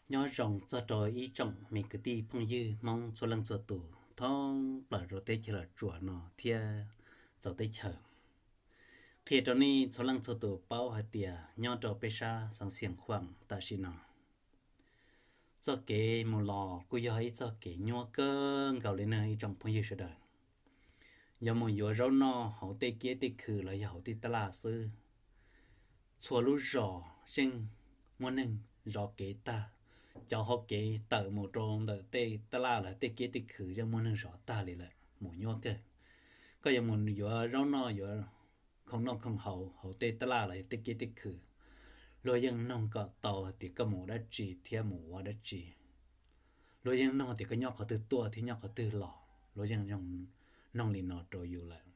Nyob zoo txog rau ib tsoom me kwv tij phooj ywg Hmoob txhua leej txhua tus thoob plaws rau teb chaws Los Tsuas no thiab txawv teb chaws. Qhia rau nej txhua leej txhua tus paub hais tias nyob rau peb sab xeev Xiav Khuam tam sim no, txoj kev mus los kuj yog ib txoj kev nyuaj kawg nkaus li nawb ib tsoom phooj ywg sawv daws. Yuav mus yuav zaub noj hauv tej kiab tej khw los yog hauv tej taj laj xwb, txhua lub zos yeej muaj neeg zov kev tag. Cov hau kev tawm mus rau ntawm tej taj laj los tej kiab tej khw yeej muaj neeg zov tag li lawm, mus nyuaj kawg. Koj yuav mus yuav zaub noj yuav khoom noj khoom haus hauv tej taj laj los tej kiab tej khw, luag yeej nug kom tau hais tias koj mus ua dab tsi thiab mus ua dab tsi. Luag yeej nug tias koj nyob qhov twg tuaj thiab nyob qhov twg los, luag yeej nug li no rau yus lawm.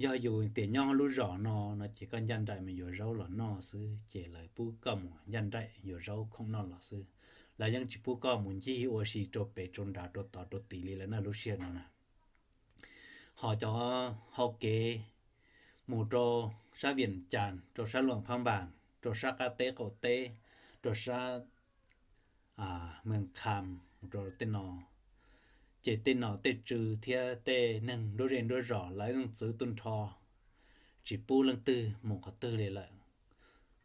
Yog yus tias nyob lub zos no no ces koj ncaj nraim mus yuav zaub los noj xwb ces lawv pub koj mus ncaj nraim yuav zaub khoom noj los xwb. Lawv yeej tsis pub koj mus ncig ua si rau pem rau nrad rau tod rau tid li lawm na lub sij hawm no na. Ho cov hau kev mus rau sab Vias Cas, rau sab Luam Phab Npas, rau sab qab teb qaum teb, rau sab Mees Kham, mus rau tej no, ces tej nom tej tswv thiab tej neeg nruab zej nruab zos lawv yeej txwv tu nrho, tsis pub leej twg mus qhov twg li lawm.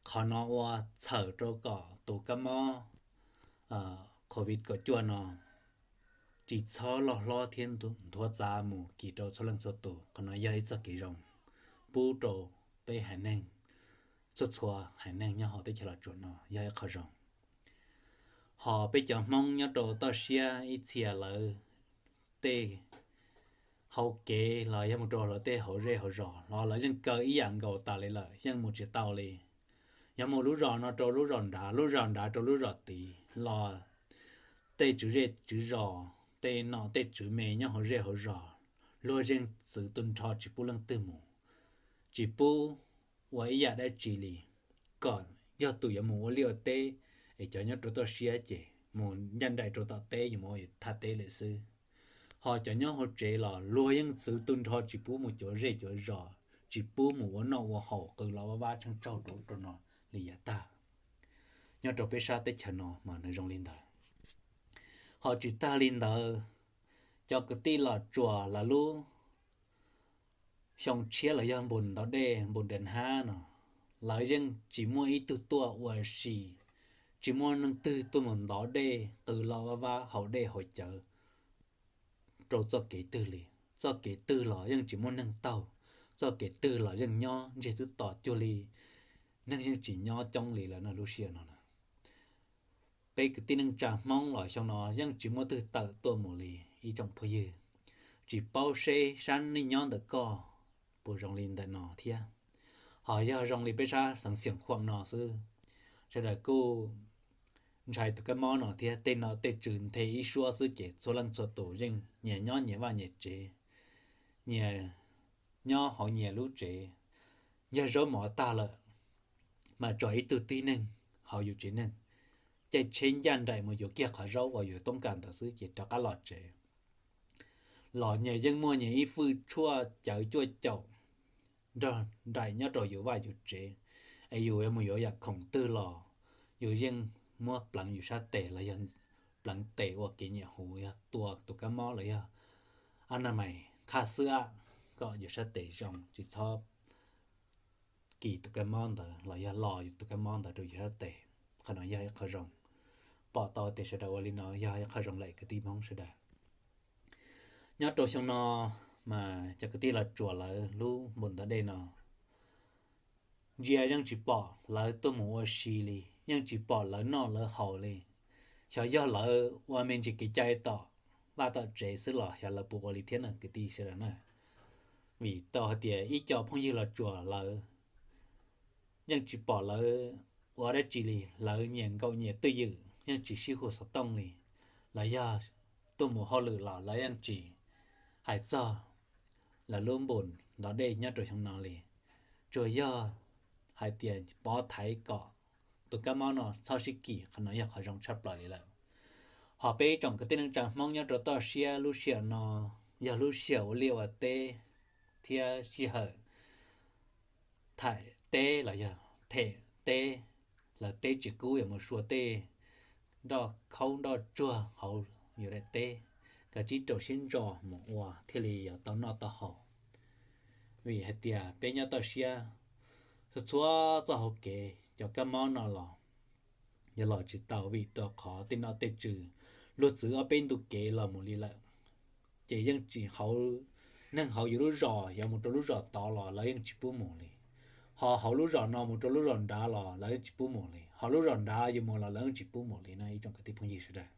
Qhov no ua txhawm rau kom tus kab mob COVID kaum cuaj no tsis txhob loj hlob thiab nthuav txav mus kis rau txhua leej txhua tus. Qhov no yog ib txoj kev zoo pub rau peb haiv neeg, txhua txhua haiv neeg nyob hauv teb chaws Los Tsuas no yog ib qho zoo. Ho peb cov Hmoob nyob rau toj siab ib txhia lawv tej hau kev los yog mus rau lawv tej hauv zej hauv zos los lawv yeej kaw ib yam nkaus tas li lawm, yeej mus tsis tau li. Yog mus lub zos no rau lub zos nrad, lub zos nrad rau lub zos tid los tej tswv zej tswv zos, tej nom tej tswv me nyob hauv zej hauv zos, luag yeej txwv tu nrho tsis pub leej twg mus, tsis pub ua ib yam dab tsi li. Kom yog tus yuav mus ua liaj ua teb, es cov nyob rau toj siab ces mus ncaj nraim rau tom teb, yuav mus ua thaj teb lawm xwb. Ho cov nyob hauv tsev los luag yeej txwv tu nrho tsis pub mus cuav zej cuav zos, tsis pub mus ua noj ua haus, qw los vaj vab tsheej tsaug rau ub rau no li yav tag. Nyob rau peb sab teb chaws no mas nws zoo li ntawd. Ho tsis tag li ntawd, cov kwv tij Los Tsuas lawv lub xyoo tshiab los yog npus ntov dej npus dej hab no, lawv yeej tsis muaj ib tug tuaj ua si, tsis muaj leej twg tuaj mus ntov dej qw los vaj vab haus dej haus cawv rau txoj kev twg li. Txoj kev twg los yeej tsis muaj neeg taug, txoj kev twg los yeej nyob ntsiag twb to cuag li, neeg yeej tsis nyob coob li lawm no lub sij hawm no na. Peb kwv tij neej tsa Hmoob los xyoo no yeej tsis muaj twg tawm tuaj mus li ib tsoom phooj ywg. Tsis paub seb sab nej nyob ntawm koj puas zoo li ntawm no thiab. Ho yog zoo li peb sab xeev Xiav Khuam no xwb, sawv daws kuj ntshai tus kab mob no thiab, tej nom tej tswv nthe ib suab xwb ces txhua leej txhua tus yeej nyias nyob nyias vaj nyias tsev, nyias nyob hauv nyias lub tsev. Yog zaub mov tag lawm mas tso ib tug tib neeg hauv yus tsev neeg, caij tsheb ncaj nraim mus yuav kiag qhov zaub uas yus toob kas ntawd xwb ces rov qab los tsev. Los nyias yeej muaj nyias ib fwj tshuaj cawv cuaj caum nrog nraim nyob rau yus vaj yus tsev, es yus yuav mus yuav yam khoom twg los yus yeej muab pleev yus sab tes los yog pleev tes ua kev nyiam huv, yog tua tus kab mob los yog a na mais qhaj xwb, kom yus sab tes zoo tsis txhob kis tus kab mob ntawd los yog los yus tus kab mob ntawd rau yus sab tes. Qhov no yog ib qho zoo, pom tau tias sawv daws ua li no yog ib qho zoo lawm kwv tij Hmoob sawv daws. Nyob rau xyoo no mas cov kwv tij Los Tsuas lawv lub npus ntov dej no ntsia yeej tsis pom lawv tuaj mus ua si li, yeej tsis pom lawv noj lawv haus li. Xyov yog lawv ua me ntsis kev cai tom vaj tom tsev xwb los xyov lawv puas ua li thiab na kwv tij sawv daws na. Vim tau hais tias ib co phooj ywg Los Tsuas lawv yeej tsis pom lawv ua dab tsi li, lawv nyias nkaum nyias twj ywm yeej tsis sib hu xov tooj li, los yog tuaj mus hauj lwm los lawv yeej tsis hais txog lawv lub npus ntov dej nyob rau xyoo no li. Tsuas yog hais tias pov thaiv kom tus kab mob no txhob sib kis, qhov no yog qhov zoo tshaj plaws li lawm. Ho peb ib tsoom kwv tij neej tsa Hmoob nyob rau toj siab lub sij hawm no yog lub sij hawm ua liaj ua teb thiab sij hawm thaim teb los yog them teb, lawv teb tsis kub yuav mus sua tej nroj khaub nroj tsuag hauv yus daim teb, kav tsij rau siab ntso mus ua thiaj li yuav tau noj tau haus. Vim hais tias peb nyob toj siab, txhua txhua txoj hauv kev cov kab mob no los yuav los tsis tau, vim rau qhov tej nom tej tswv luag txwv ob peb ntu kev los mus li lawm, ces yeej tsis hauv, neeg hauv yus lub zos yuav mus rau lub zos tod los lawv yeej tsis pub mus li. Ho hauv lub zos no mus rau lub zos nrad los lawv yeej tsis pub mus li, ho lub zos nrad yuav mus los lawv yeej tsis pub mus li no ib tsoom kwv tij phooj ywg sawv daws.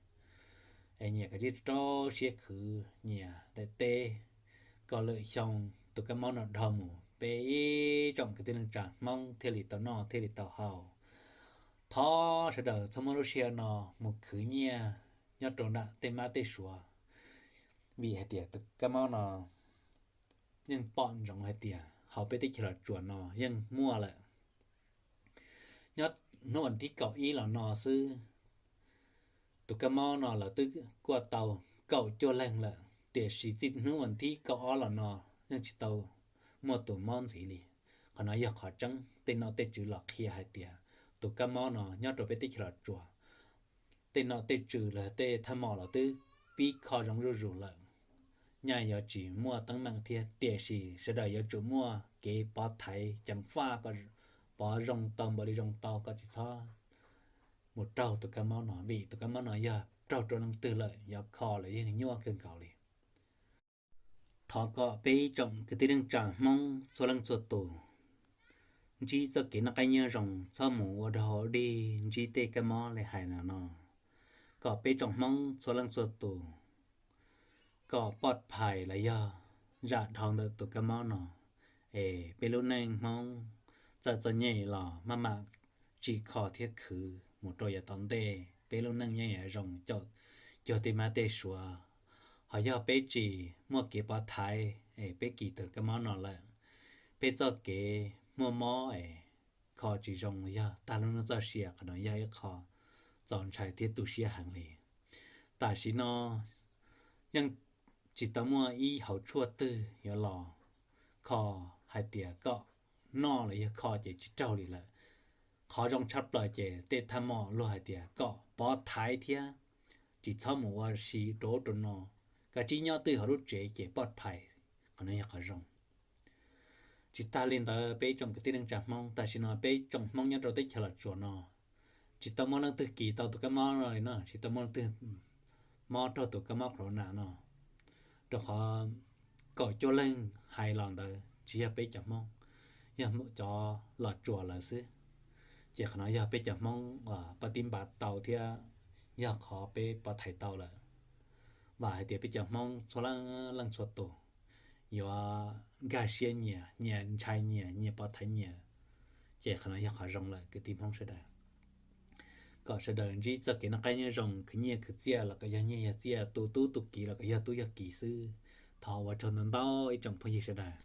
Es nyias kav tsij rau siab khwv nyias daim teb, kom lwm xyoo tus kab mob no dhau mus peb ib tsoom kwv tij neej tsa Hmoob thiaj li tau noj thiaj li tau haus. Thov sawv daws txhob muab lub sij hawm no mus khwv nyiaj nyob rau nram tej mab tej suav, vim hais tias tus kab mob no yeej pom ntsoov hais tias hauv peb teb chaws Los Tsuas no yeej muaj lawm. Nyob hnub vas thib kaum ib los no xwb, tus kab mob no lawv twb kuaj tau kaum cuaj leeg lawm, tiam sis txij hnub vas thib kaum ob los no yeej tsis tau muaj tus mob ntxiv li. Qhov no yog qhov tseeb, tej nom tej tswv los qhia hais tias tus kab mob no nyob rau peb teb chaws Los Tsuas, tej nom tej tswv los tej thaj mom los twb pib kho zoo zuj zus lawm. Nyaj yuav tsis muaj teeb meem thiab, tiam sis sawv daws yuav tsum muaj kev pov thaiv ceev faj kom pov zoo tau npaum li zoo tau, kom tsis txhob mus raug tus kab mob no, vim tus kab mob no yog raug rau leej twg lawm yuav kho los yeej nyuaj kawg nkaus li. Thov kom peb ib tsoom kwv tij neej tsa Hmoob txhua leej txhua tus ntsib txoj kev noj qab nyob zoo, txhob mus ua dog ua dig ntsib tej kab mob li hais no no. Kom peb tsoom Hmoob txhua leej txhua tus kom poj phais los yog zam dhau ntawm tus kab mob no, es peb lub neej Hmoob txawm txom nyem los maj mam tsim kho thiab khwv mus rau yav tom ntej. Peb lub neej nyob yav zoo caum cuag tej mab tej suav. Ho yog peb tsis muaj kev pov thaiv es peb kis tus kab mob no lawm, peb txoj kev muaj mob es kho tsis zoo los yog tag lub neej txoj sia, qhov no yog ib qho txaus ntshai thiab tu siab heev li. Tam sim no yeej tsis tau muaj ib hauv tshuaj twg yuav los kho hais tias kom noj los yog kho ces tsis raug li lawm. Qhov zoo tshaj plaws ces tej thaj mom luag hais tias kom pov thaiv thiab tsis txhob mus ua si rau ub rau no, kav tsij nyob twj hauv lub tsev ces poj phais, qhov no yog qhov zoo. Tsis tag li ntawd peb tsoom kwv tij neej tsa Hmoob, tam sim no peb tsoom Hmoob nyob rau teb chaws Los Tsuas no tsis tau muaj leej twg kis tau tus kab mob no li no, tsis tau muaj leej twg mob raug tus kab mob corona no, rau qhov kaum cuaj leeg hais los ntawd tsis yog peb cov Hmoob, yog cov Los Tsuas lawm xwb. Ces qhov no yog peb cov Hmoob uas pab tib npav tau thiab yog qhov peb pov thaiv tau lawm. Vam hais tias peb cov Hmoob txhua leej txhua tus yuav nkag siab nyias, nyias ntshai nyias, nyias pov thaiv nyias, ces qhov no yog qhov zoo lawm kwv tij Hmoob sawv daws. Kom sawv daws ntsib txoj kev noj qab nyob zoo, khwv nyiaj khwv txiaj los kom yog nyiaj yog txiaj, tu tub tu kiv los kom yog tub yog kiv xwb. Thov ua tsaug ntau ntau ib tsoom phooj ywg sawv daws.